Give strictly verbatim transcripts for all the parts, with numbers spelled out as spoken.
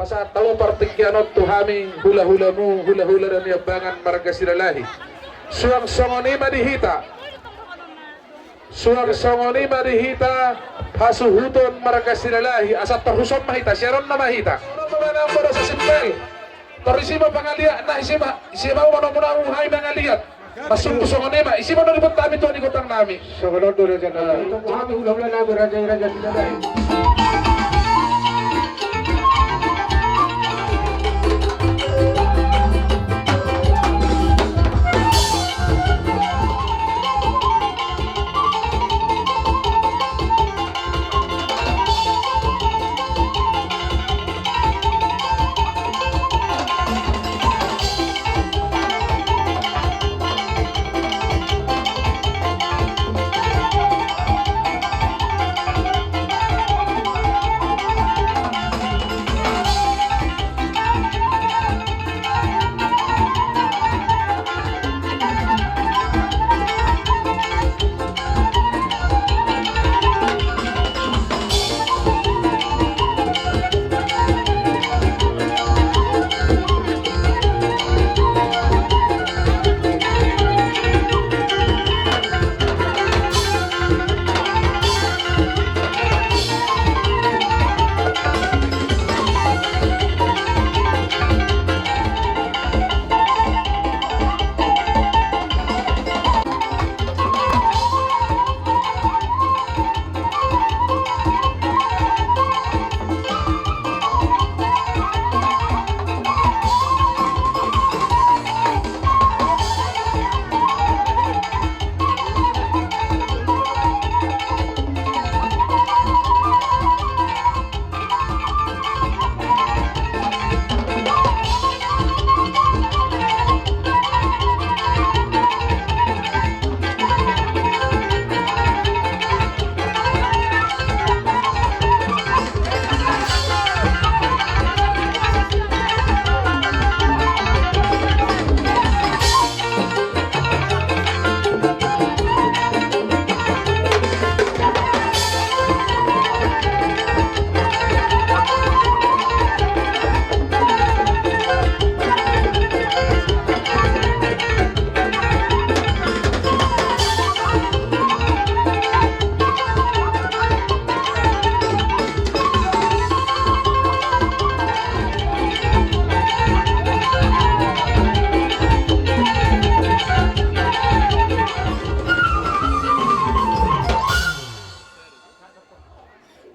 Pasahat hamu partingkian on tu hami hulahulamu, hulahula Daniambangan marga Silalahi. Suang songon i ma di hita. Suang songon i ma di hita hasuhuton marga Silalahi, asa torus on ma hita, sian on nama hita. Torus on ma nang boru sasimpel. Torus i ma pangaliatna, isi ma, isi ma manamunamu hami mangaliat. Masuk tu songon i ma, isi ma na dipot hami tu hami gotang nami. Songon on do raja nami. Hami hulahula nami raja, raja Silalahi.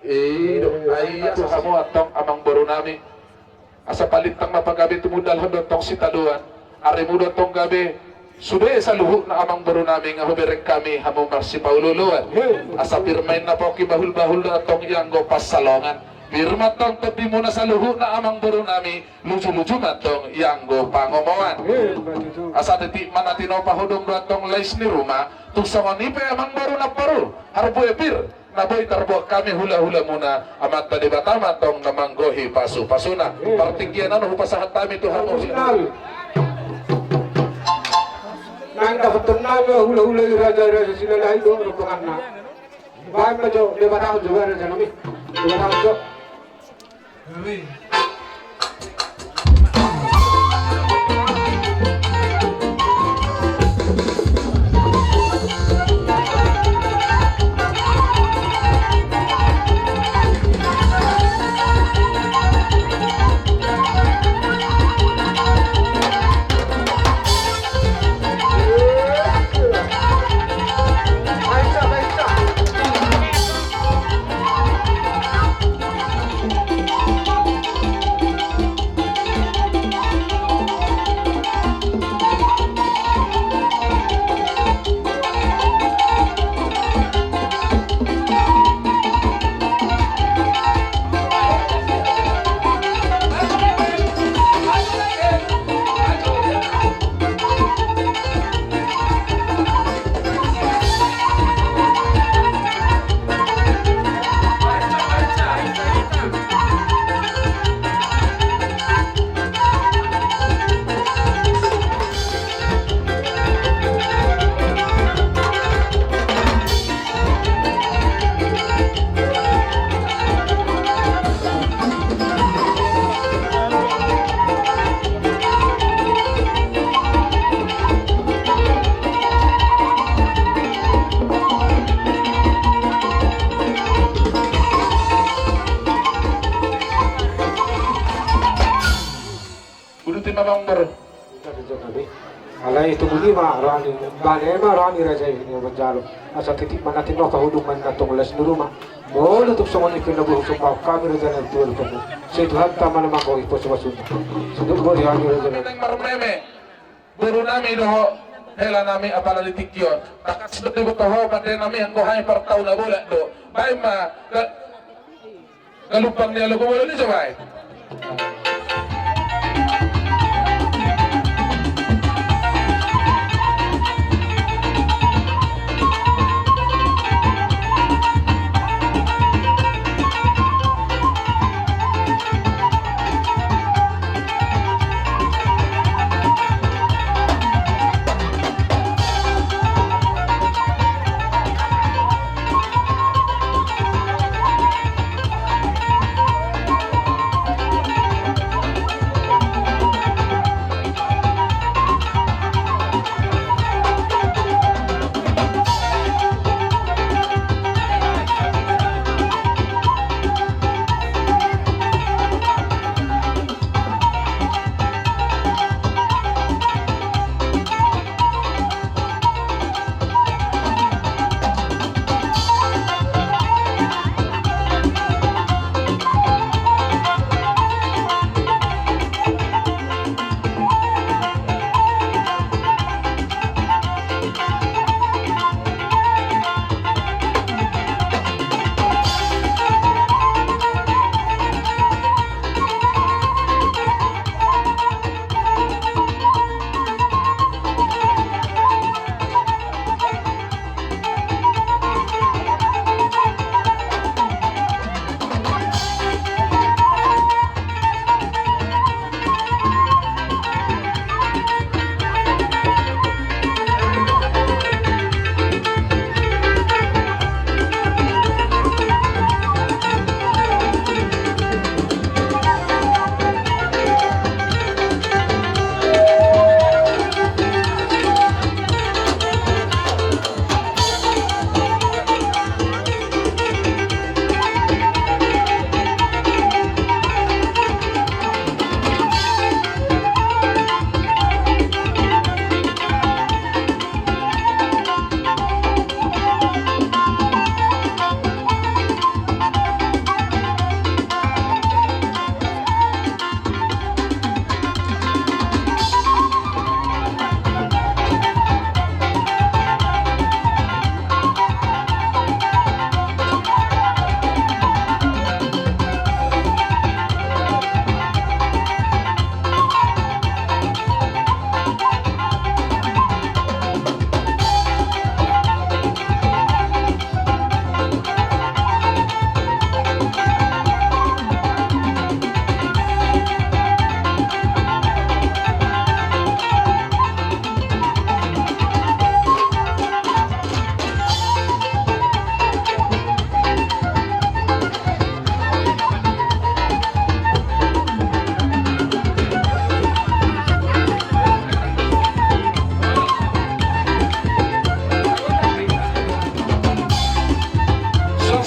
I do, ai tu hamu antong amangboru nami. Asa palintang ma pagabe tumundalhon do antong sitadoan. Arimu do antong gabe sude saluhutna amangboru nami, nga hubereng hami hamu marsipaolooloan. Asa pir ma inna pongki, bahulbahul do antong ianggo pansalongan. Pir ma antong tondimuna saluhutna amangboru nami, lujuluju ma antong ianggo pangomoan. Asa titik ma na tinopa hudung do antong lais ni ruma. Tung songon i pe amangboru namboru, harbue pir na boi tarbuat hami hulahulamuna, Amanta Debata ma antong na manggohi pasupasuna. Partingkian on hupasahat hami tu hamu. Nang dapothon nami hulahula i raja, raja Silalahi do rombonganna. Baen ma jo, Debata jo raja nami. Debata jo. Nomor. Alai tu buli ma roha ni, bane ma roha ni raja i, ninna manjalo. Asa titik ma na tinopa, hudung ma na tong las ni ruma. Molo tung songon i pe na boha husomba hami raja na tuan pamu. Sai Tuhanta ma na manggohi pasu-pasuna. Sidung boti hami raja na. Marmeme. Boru nami dohot hela nami apala di tingki on. Tangkas do diboto ho pande nami, anggo hami partau na bolak do. Baen ma ga-, galumbang ni alogo bolon i jo baen.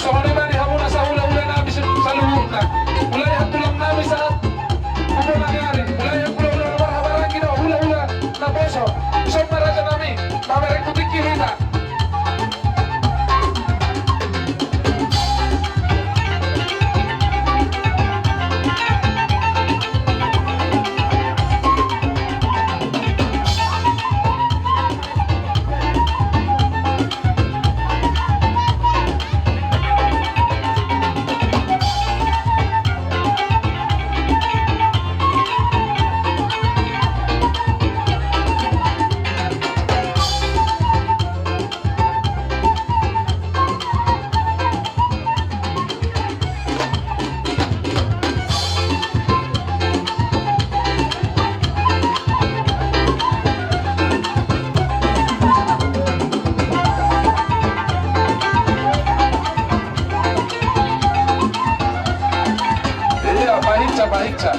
Songon i ma di hamuna sahulahula nami saluhutna. Mulai hatulang nami sahat tu bona ni ari, mulai hulahula na marhahamaranggi dohot hulahula naposo. Ison ma raja nami, mamereng tu tingki hita. Iya, pahinsa, pahinsa.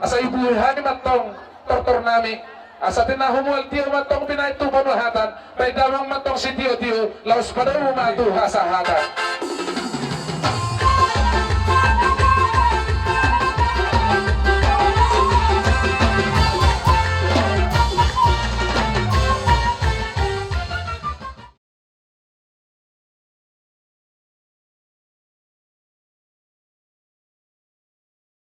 Asa ibuhani mantong tortor nami. Asa tinahu mual tio mantong binahen tu panuhatan. Bahen damang mantong sitio-tio, laos padomu ma tu hasahatan.